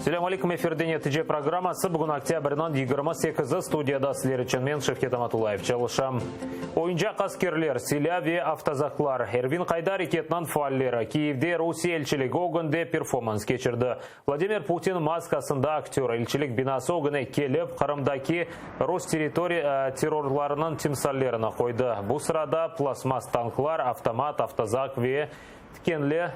Selâm aleyküm, efirde Netice programması. Bugün oktâbrniñ 28-i, studiyada sizler içün men, Şevket Amatullayev, çalışam. Oyuncaq askerler, silâ ve avtozaklar. Ervin qayda areketiniñ faalleri Kiyevde Rusiye elçiligi ögünde performans keçirdi. Vladimir Putin maskasında aktör elçilik binası ögüne kelip, Qırımdaki rus terrorlarınıñ timsallerini qoydı. Bu sırada plastmass tanklar, avtomat, avtozak ve Tikenli,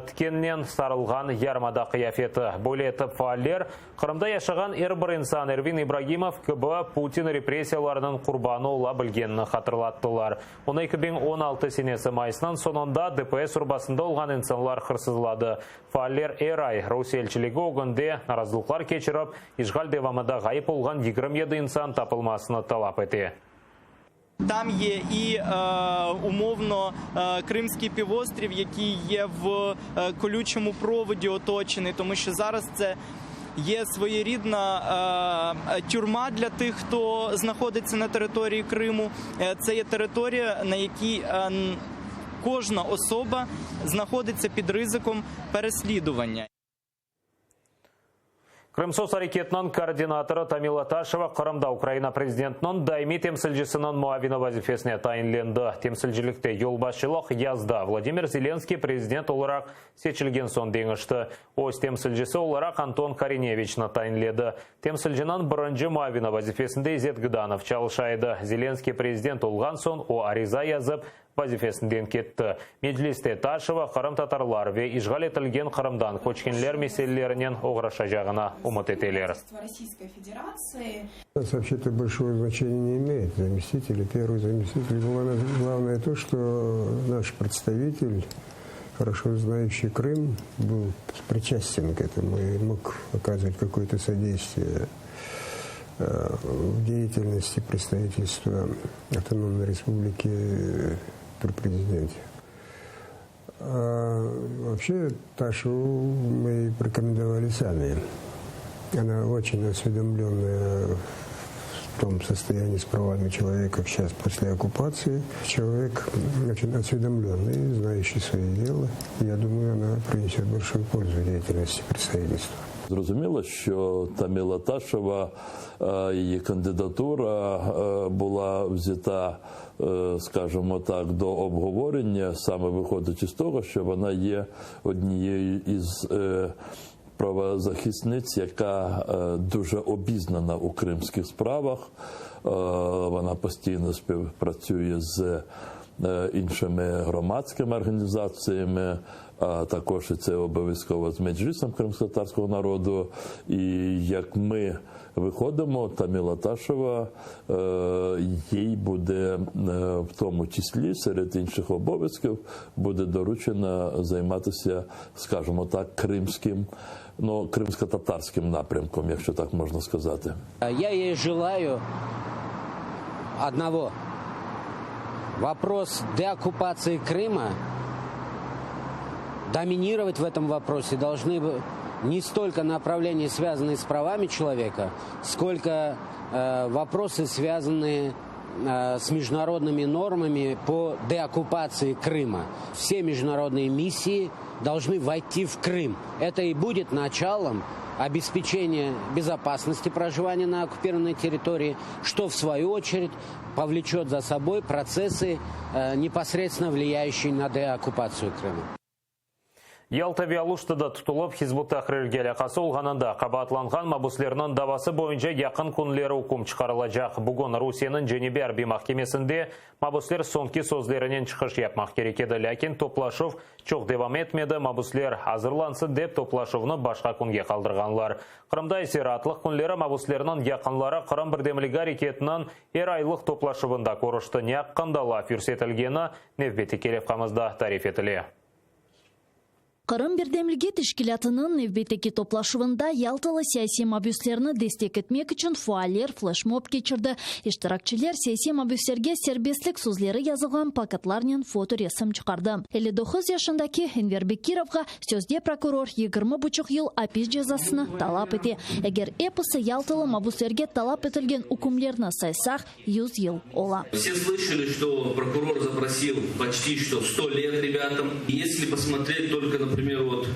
tikennen sarılğan yarımada qıyafeti. Böyle etip faaller, Qırımda yaşağan er bir insan Ervin İbragimov kibi Putin repressiyalarınıñ qurbanı ola bilgenini hatırlattılar. Onı 2016 senesi mayısnıñ soñunda DPS urbasında olğan insanlar hırsızladı. Faaller er ay Rusiye elçiligi ögünde narazılıqlar keçirip, işğal devamında ğayıp olğan 27 insan tapılmasını talap ete. Там є і умовно Кримський півострів, який є в колючому проводі оточений, тому що зараз це є своєрідна тюрма для тих, хто знаходиться на території Криму. Це є територія, на якій кожна особа знаходиться під ризиком переслідування. Krımsos areketiniñ koordinatorı Tamila Taşeva Qırımda Ukraina prezidentiniñ daimiy temsilcisiniñ muavini vazifesine tayinlendi. Temsilcilikte yolbaşçılıq yazda Vladimir Zelenskiy prezident olaraq seçilgen soñ deñişti. Öz temsilcisi olaraq Anton Korineviçni tayinledi. Temsilciniñ birinci muavini vazifesinde İzet Gdanov çalışa edi. Zelenskiy prezident olğan soñ o ariza yazıp, vazifesinden ketti. Mecliste Taşeva qırımtatarlar ve işğal etilgen Qırımdan köçkenler meselelerinen oğraşacağına ümüt eteler. Вообще-то большого значения не имеет заместитель, первый заместитель. Главное то, что наш представитель, хорошо знающий Крым, был причастен к этому и мог оказывать какое-то содействие в деятельности представительства Автономной Республики при президенте. А вообще Ташеву мы порекомендовали сами. Она очень осведомленная в том состоянии с правами человека сейчас после оккупации. Человек очень осведомленный, знающий свое дело. Я думаю, она принесет большую пользу деятельности представительства. Зрозуміло, що Таміла Ташева, її кандидатура була взята, скажімо так, до обговорення, саме виходячи з того, що вона є однією із правозахисниць, яка дуже обізнана у кримських справах. Вона постійно співпрацює з іншими громадськими організаціями, а також і це обов'язково з Меджлісом кримськотатарського народу. І як ми виходимо, Таміла Ташева, їй буде в тому числі серед інших обов'язків буде доручено займатися, скажімо так, кримським, ну, кримсько-татарським напрямком, якщо так можна сказати. Я ей желаю одного. Вопрос деоккупации Крыма, доминировать в этом вопросе должны не столько направления, связанные с правами человека, сколько вопросы, связанные с международными нормами по деоккупации Крыма. Все международные миссии должны войти в Крым. Это и будет началом обеспечения безопасности проживания на оккупированной территории, что в свою очередь повлечет за собой процессы, непосредственно влияющие на деоккупацию Крыма. Yalta ve Aluştada tutulıp Hizb ut-Tahrirge alâqası olğanında qabaatlanğan mabüslerniñ davası boyunca yaqın künleri üküm çıqarılacaq. Bugün Rusiyeniñ Cenübiy arbiy mahkemesinde mabüsler soñki sözlerinen çıqış yapmaq kerek edi. Lâkin toplaşuv çoq devam etmedi, mabüsler azırlansın dep toplaşuvnı başqa künge qaldırğanlar. Qırımda ise raatlıq künleri mabüslerniñ yaqınları Qırım birdemligi areketiniñ er aylıq toplaşuvında körüşti. Ne aqqında laf yürsetilgeni nevbetteki levhamızda tarif etile. Qırım birdemligi teşkilâtınıñ nevbetteki toplaşuvında yaltalı siyasiy mabüslerni destek etmek içün faaller fleşmob keçirdi. İştirakçiler siyasiy mabüslerge serbestlik sözleri yazılğan plakatlarnen fotoresim çıqardı. 59 yaşındaki Enver Bekirovğa sözde prokuror yigirmi buçuq yıl apis cezasını talap ete. Eger episi yaltalı mabüslerge talap etilgen ükümlerni saysaq, 100 yıl ola. Все слышали, что прокурор запросил почти что 100 лет ребятам. Если посмотреть только, например, вот,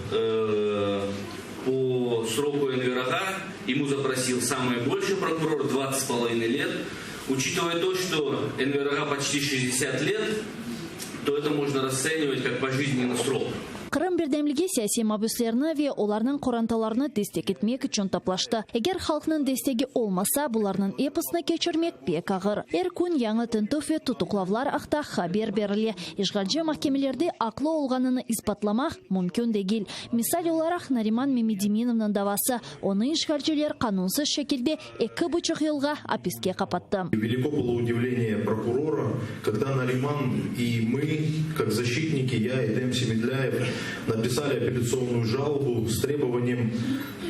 по... по сроку Энвер-ага, ему запросил самое больше прокурор 20,5 лет. Учитывая то, что Энвер-ага почти 60 лет, то это можно расценивать как пожизненный срок. Qırım birdemligi siyasiy mabüslerni ve olarnıñ qorantalarını destek etmek içün toplaştı. Eger halqnıñ destegi olmasa, bularnıñ episini keçirmek pek ağır. Er kün yañı tintüv ve tutuqlavlar aqta haber berile. İşğalci mahkemelerde aqlı olğanını isbatlamaq mümkün degil. Misal olaraq, Nariman Memedeminovnıñ davası, onı işğalciler qanunsız şekilde eki buçuq yılğa apiske qapattı. Велико было удивление прокурора, когда Нариман и мы, как защитники, я и Эдем Семедляев, написали апелляционную жалобу с требованием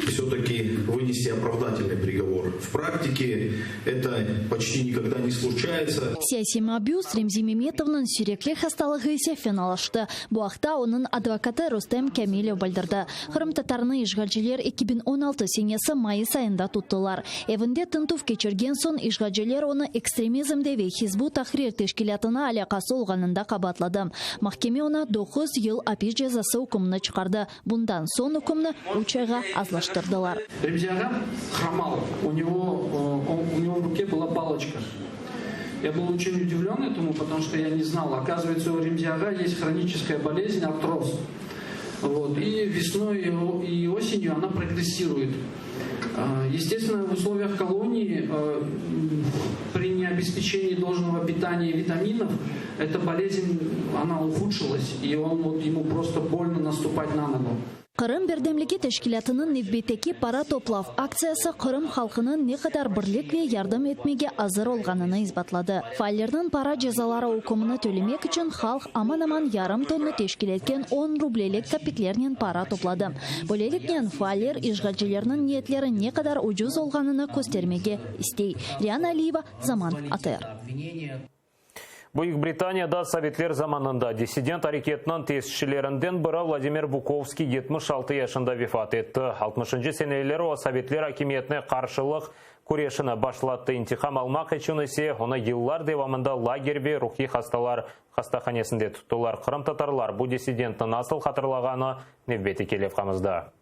все-таки вынести оправдательный приговор. В практике это почти никогда не случается. Siyasiy mabüs Remzi Memetovnıñ süyreklik hastalığı ise fenalaştı. Bu aqta onıñ advokatı Rustem Kâmilev bildirdi. Qırımtatarını işğalciler 2016 senesi mayıs ayında tuttılar. Evinde tintüv keçirgen soñ işğalciler onı ekstremizmde ve Hizb ut-Tahrir teşkilâtına alâqası olğanında qabaatladı. Mahkeme oña doquz yıl apis cezası ükümini çıqardı. Bundan soñ ükümni üç ayğa azlaştırdılar. Remzi-ağa хромал, у него, у него в руке была палочка. Я был очень удивлен этому, потому что я не знал. Оказывается, у Ремзи-ага есть хроническая болезнь, артроз. Вот. И весной и осенью она прогрессирует. Естественно, в условиях колонии при необеспечении должного питания и витаминов эта болезнь, она ухудшилась, и он, вот, ему просто больно наступать на ногу. Qırım birdemligi teşkilâtınıñ nevbetteki para toplav aktsiyası Qırım halqınıñ ne qadar birlik ve yardım etmege azır olğanını isbatladı. Faallerniñ para cezaları ükümini tölemek içün halq aman-aman yarım tonna teşkil etken on rublelik kapiklernen para topladı. Böyleliknen, faaller işğalcilerniñ niyetleri ne qadar ucuz olğanını köstermege istey. Riana Aliyeva, Zaman ATR. Büyük Britaniyada sovetler zamanında dissident areketiniñ tesisçilerinden biri Vladimir Bukovskiy 76 yaşında vefat etti. Altmışıncı seneleri o sovetler akimiyetine qarşılıq küreşini başlattı, intiqam almaq içün ise onı yıllar devamında lager ve ruhiy hastalar hastahanesinde tuttılar. Qırımtatarlar bu dissidentni nasıl hatırlağanı nevbetteki levhamızda.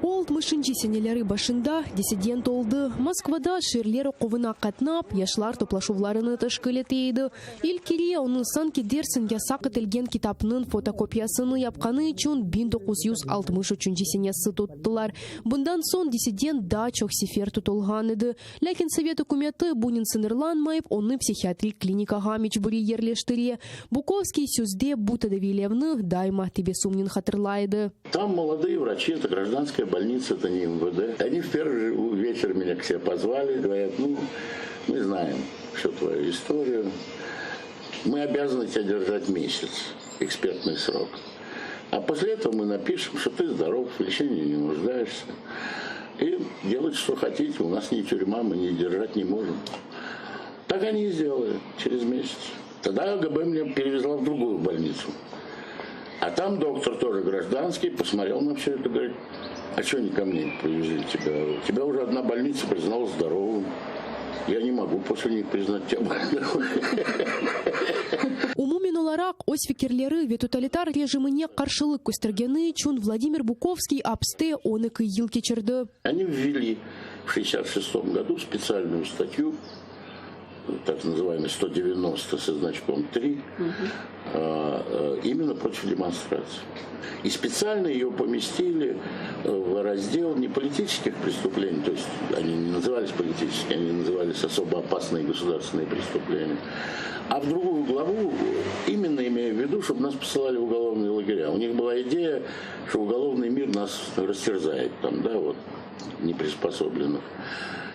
O altmışıncı seneleri başında dissident oldı. Moskvada şiirler oquvına qatnap, yaşlar toplaşuvlarını teşkil ete edi. İlk kere onı sanki dersiñ yasaq etilgen kitapnıñ fotokopiyasını yapqanı içün 1963 senesi tuttılar. Bundan soñ dissident daa çoq sefer tutulğan edi. Lâkin sovet ükümeti bunen sıñırlanmayıp, onı psihiatrik klinikağa mecburiy yerleştire. Bukovskiy sözde bu tedaviylevni daima tebessümnen hatırlay edi. Там молодые врачи, это гражданская больница, это не МВД. Они в первый же вечер меня к себе позвали, говорят, ну, мы знаем всю твою историю, мы обязаны тебя держать месяц, экспертный срок. А после этого мы напишем, что ты здоров, в лечении не нуждаешься. И делать, что хотите, у нас не тюрьма, мы не держать не можем. Так они и сделали через месяц. Тогда ОГБ меня перевезла в другую больницу. А там доктор тоже гражданский, посмотрел на все это, говорит, а что они ко мне привезли тебя? Тебя уже одна больница признала здоровым. Я не могу после них признать тебя больным. Umumen olaraq, öz fikirleri ve totalitar rejimine qarşılıq köstergeni içün Vladimir Bukovskiy apiste 12 yıl keçirdi. Они ввели в 1966 году специальную статью, так называемый 190 со значком 3, именно против демонстрации. И специально ее поместили в раздел не политических преступлений, то есть они не назывались политические, они назывались особо опасные государственные преступления, а в другую главу, именно имея в виду, чтобы нас посылали в уголовные лагеря. У них была идея, что уголовный мир нас растерзает там, да, вот, неприспособленных.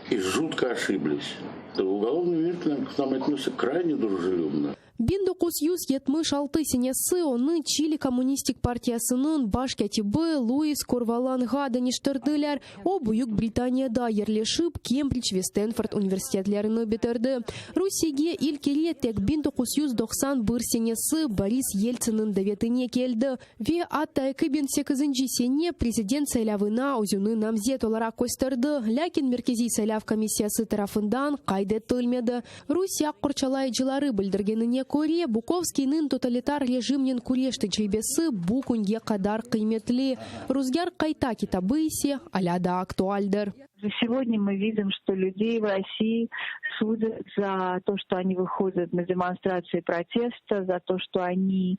И жутко ошиблись. Уголовный мир к нам, к нам отнесся крайне дружелюбно. 1976 senesi onı Çili Kommunistik partiyasınıñ baş kâtibi Luis Korvalanğa deñiştirdiler. O, Büyük Britaniyada yerleşip, Kembric ve Stenford universitetlerini bitirdi. Rusiyege ilk kere tek 1991 senesi Boris Yeltsinniñ davetine keldi ve atta 2008 sene prezident saylavına özüni namzet olaraq kösterdi, lâkin Merkeziy saylav komissiyası tarafından qayd etilmedi. Rusiye aq qorçalayıcıları bildirgenine. köre, Bukovskiyniñ totalitar rejimnen küreş tecribesi bu künge qadar qıymetli, Ruzgâr qayta kitabı ise alâ daa aktualdir. Сегодня мы видим, что людей в России судят за то, что они выходят на демонстрации протеста, за то, что они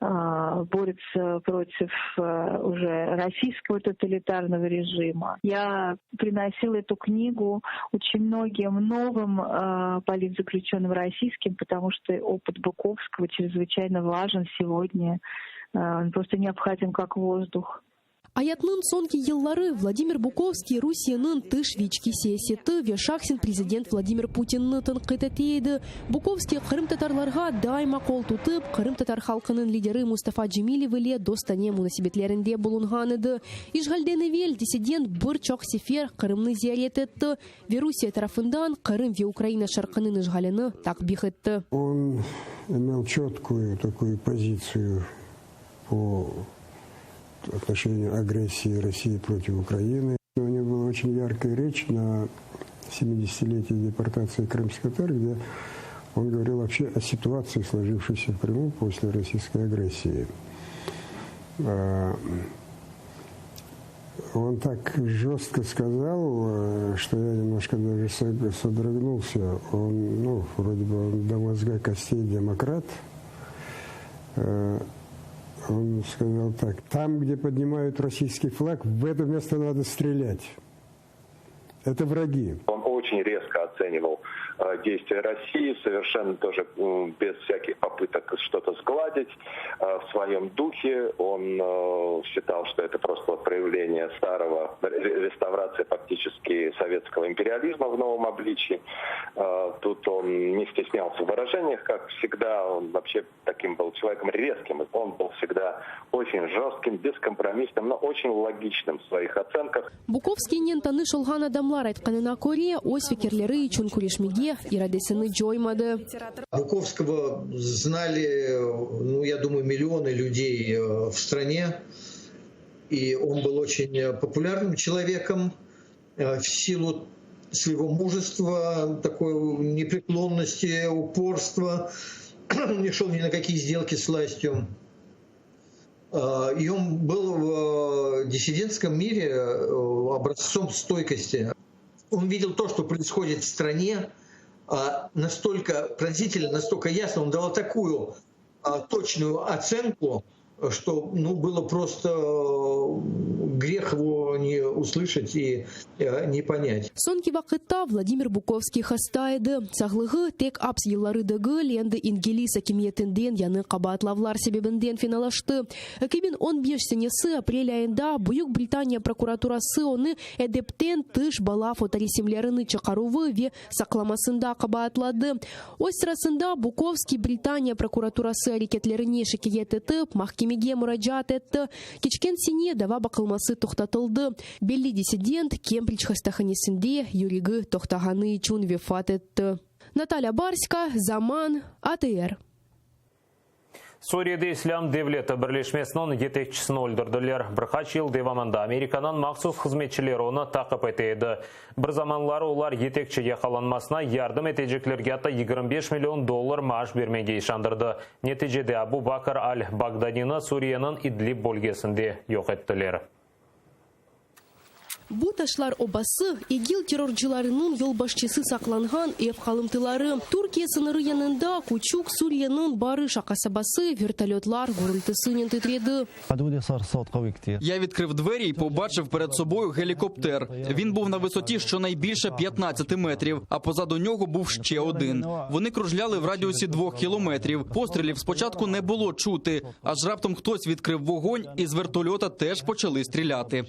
борются против уже российского тоталитарного режима. Я приносила эту книгу очень многим новым политзаключенным российским, потому что опыт Буковского чрезвычайно важен сегодня. Он просто необходим как воздух. Ayatınıñ soñki yılları Vladimir Bukovskiy Rusiyeniñ tış ve içki siyaseti ve şahsen prezident Vladimir Putinni tenqit ete edi. Bukovskiy qırımtatarlarğa daima qol tutıp, qırımtatar halqınıñ lideri Mustafa Cemilev ile dostane munasebetlerinde bulunğan edi. İşğalden evel dissident bir çoq sefer Qırımnı ziyaret etti ve Rusiye tarafından Qırım ve Ukraina şarqınıñ işğalini takbih etti. On imel çötkuyu takuyu pozitsiyu по отношению агрессии России против Украины. У него была очень яркая речь на 70-летии депортации крымских татар, где он говорил вообще о ситуации, сложившейся в Крыму после российской агрессии. Он так жестко сказал, что я немножко даже содрогнулся. Он, ну, вроде бы он до мозга костей демократ. Он сказал так, там, где поднимают российский флаг, в это место надо стрелять. Это враги. Он очень резко оценивал действия России, совершенно тоже без всяких попыток что-то сгладить в своем духе. Он считал, что это просто вот проявление старого, реставрация фактически советского империализма в новом обличии. Тут он не стеснялся в выражениях, как всегда. Он вообще таким был человеком резким. Он был всегда очень жестким, бескомпромиссным, но очень логичным в своих оценках. Bukovskiynen tanış olğan adamlar aytqanına köre, öz fikirleri içün küreşmege iradesini coymadı. Буковского знали, ну, я думаю, миллионы людей в стране. И он был очень популярным человеком в силу своего мужества, такой непреклонности, упорства. Не шел ни на какие сделки с властью. И он был в диссидентском мире образцом стойкости. Он видел то, что происходит в стране, настолько пронзительно, настолько ясно. Он давал такую точную оценку, что, ну, было просто грех его не услышать и не понять. Soñki vaqıtta Vladimir Bukovskiy hasta edi. Sağlığı tek aps yılları degil, endi ingliz akimiyetinden yañı qabaatlavlar sebebinden fenalaştı. 2015 senesi aprel ayında Büyük Britaniya prokuraturası onı edepten tış bala fotoresimlerini çıqaruvı ve saqlamasında qabaatladı. Öz sırasında Bukovskiy Britaniya prokuraturası areketlerine şikâyet etip, mahkemege muracaat etti. Keçken sene dava baqılması toqtatıldı. Belli dissident Kembric hastahanesinde yüregi toqtağanı içün vefat etti. Natalya Barska, Zaman, ATR. Suriyede İslâm devleti birleşmesiniñ yetekçisini öldürdiler. Bir qaç yıl devamında Amerikanıñ mahsus hızmetçileri onı taqip ete edi. Bir zamanları olar yetekçi yaqalanmasına yardım eteceklerge atta 25 million dollar maaş bermege işandırdı. Neticede Abu Bakr al-Bagdadini Suriyeniñ İdlib bölgesinde yoq ettiler. Bu taşlar obası, İGİL terrorcılarınıñ yolbaşçısı saqlanğan ev qalımtıları. Türkiye sıñırı yanında küçük Suriyeniñ Barışa qasabası vertolötlar gürültisinen titredi. Я відкрив двері і побачив перед собою гелікоптер. Він був на висоті щонайбільше 15 метрів, а позаду нього був ще один. Вони кружляли в радіусі 2 кілометрів. Пострілів спочатку не було чути, аж раптом хтось відкрив вогонь і з вертольота теж почали стріляти.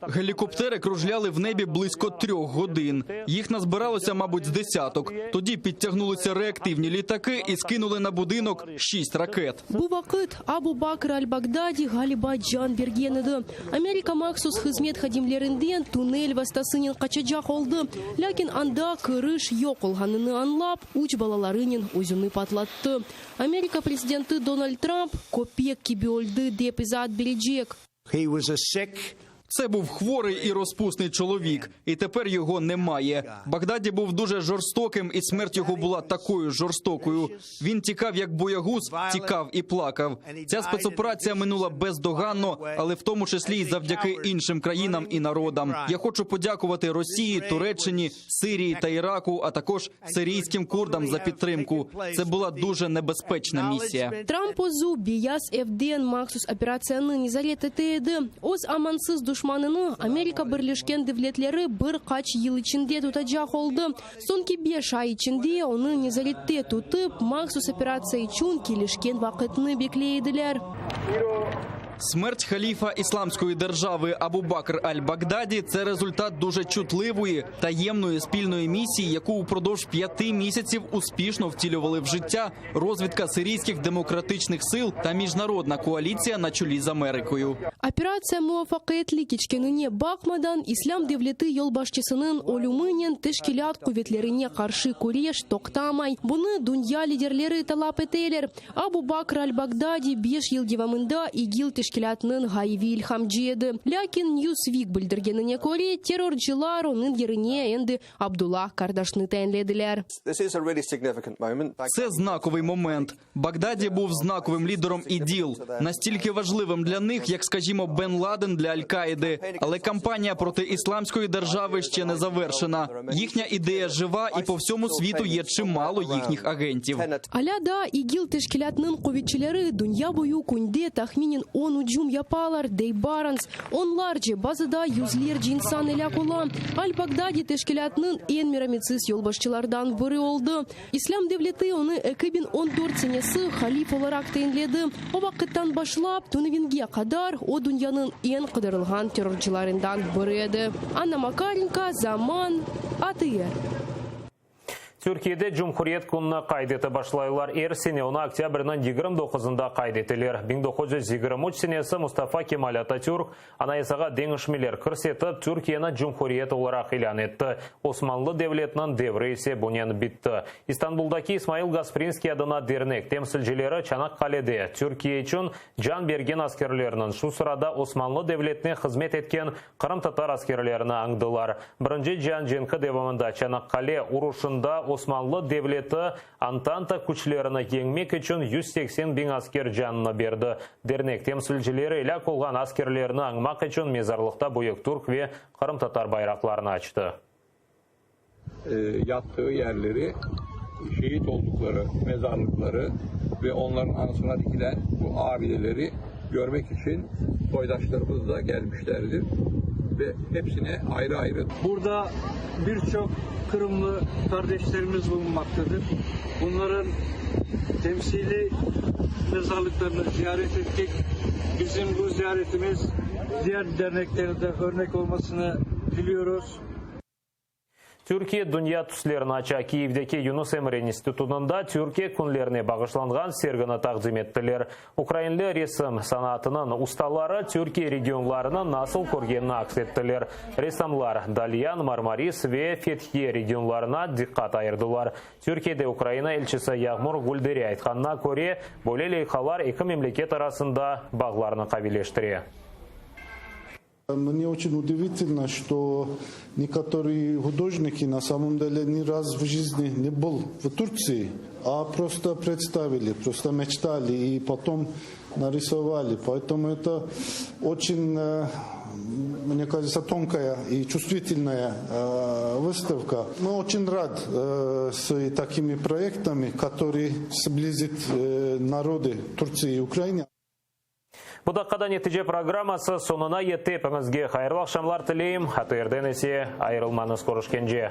Гелікоптери кружляли в небі близько 3 годин. Їх назбиралося, мабуть, з десяток. Тоді підтягнулися реактивні літаки і скинули на будинок 6 ракет. Bu vaqıt Abu Bakr al-Bagdadi ğaliba can bergen edi. Amerika mahsus hızmet hadimlerinden tunel vastasınen qaçacaq oldı. Lâkin anda kiriş yoq olğanını añlap, üç balalarınen özüni patlattı. Amerika prezidenti Donald Trump köpek kibi öldi dep izaat berecek. He was a sick. Це був хворий і розпусний чоловік, і тепер його немає. Багдаді був дуже жорстоким, і смерть його була такою жорстокою. Він тікав як боягуз, тікав і плакав. Ця спецоперація минула бездоганно, але в тому числі й завдяки іншим країнам і народам. Я хочу подякувати Росії, Туреччині, Сирії та Іраку, а також сирійським курдам за підтримку. Це була дуже небезпечна місія. Трамп özü Beyaz Evden mahsus operatsiyanı nezaret ete edi. Öz amansız duşmanını Amerika Birleşken Devletleri bir qaç yıl içinde tutacaq oldı. Soñki beş ay içinde onı nezarette tutıp, mahsus operatsiya içün kelişken vaqıtnı bekley ediler. Смерть халіфа Ісламської держави Абу Бакр аль-Багдаді – це результат дуже чутливої, таємної спільної місії, яку упродовж п'яти місяців успішно втілювали в життя розвідка сирійських демократичних сил та міжнародна коаліція на чолі з Америкою. Operatsiya muvafaqiyetli keçkenine baqmadan, İslâm devleti yolbaşçısınıñ ölüminen teşkilât quvetlerine qarşı küreş toqtamay. Bunı dünya liderleri talap eteler. Abu Bakr al-Bagdadi beş yıl devamında İGİL teşkilâtınıñ ğayeviy ilhamcı edi. Lâkin Newsweek bildirgenine köre, terrorcılar onıñ yerine endi Abdullah qardaşnı tayinlediler. Це знаковий момент. Багдаді був знаковим лідером ІДІЛ, настільки важливим для них, як, скажімо, Бен Ладен для Аль-Каїди. Але кампанія проти Ісламської держави ще не завершена. Їхня ідея жива, і по всьому світу є чимало їхніх агентів. Alâ daa İGİL teşkilâtınıñ quvetçileri dünya boyu künde tahminen on ücüm yapalar, dey Barnes. Onlarce, bazıda yüzlerce insan elâk ola. Al-Bagdadi teşkilâtnıñ eñ merametsiz yolbaşçılardan biri oldı. İslâm devleti onı 2014 senesi halif olaraq tayinledi. O vaqıttan başlap tünevinge qadar o dünyanıñ eñ qıdırılğan terrorcılarından biri edi. Anna Makarenko, Zaman, ATR. Türkiyede Cumhuriyet kününi qayd etip başlaylar. Er sene onı oktâbrniñ 29-ında qayd eteler. 1923 senesi Mustafa Kemal Atatürk Anayasağa deñişmeler kirsetip, Türkiyeni cumhuriyet olaraq ilân etti. Osmanlı devletiniñ devri ise bunen bitti. İstanbuldaki İsmail Gasprinskiy adına dernek temsilcileri Çanaqqalede Türkiye içün can bergen askerlerniñ, şu sırada Osmanlı devletine hızmet etken qırımtatar askerlerini añdılar. Birinci cian cenki devamında Çanaqqale uruşında Osmanlı devleti Antanta küçlerini yeñmek içün 180 biñ asker canını berdi. Dernek temsilcileri elâk olğan askerlerni añmaq içün mezarlıqta büyük türk ve qırımtatar bayraqlarını açtı. Yattığı yerleri, şehit oldukları mezarlıkları ve onların anısına dikilen bu abideleri görmek içün soydaşlarımız da gelmişlerdir ve hepsine ayrı ayrı. Burada bir çoq qırımlı qardeşlerimiz bulunmaqtadır. Bunların temsiliy mezarlıqlarını ziyaret ettik. Bizim bu ziyaretimiz diğer derneklere de örnek olmasını diliyoruz. Türkiye dünya tüslerini aça Kiyevdeki Yunus Emre institutında Türkiye künlerine bağışlanğan sergini taqdim ettiler. Ukrainli resim sanatınıñ ustaları Türkiye regionlarını nasıl körgenini aks ettiler. Ressamlar Dalyan, Marmaris ve Fethiye regionlarına diqqat ayırdılar. Türkiyede Ukraina elçisi Yağmur Gülderi aytqanına köre, böyle leyhalar eki memleket arasında bağlarnı qaviyleştire. Мне очень удивительно, что некоторые художники на самом деле ни раз в жизни не был в Турции, а просто представили, просто мечтали и потом нарисовали. Поэтому это очень, э, мне кажется, тонкая и чувствительная э, выставка. Мы очень рады э, с такими проектами, которые сблизит народы Турции и Украины. Bu daqqada Netice programması soñuna yetti. Epiñizge hayırlı aqşamlar tileyim. ATRden ise ayırılmañız körüşkence.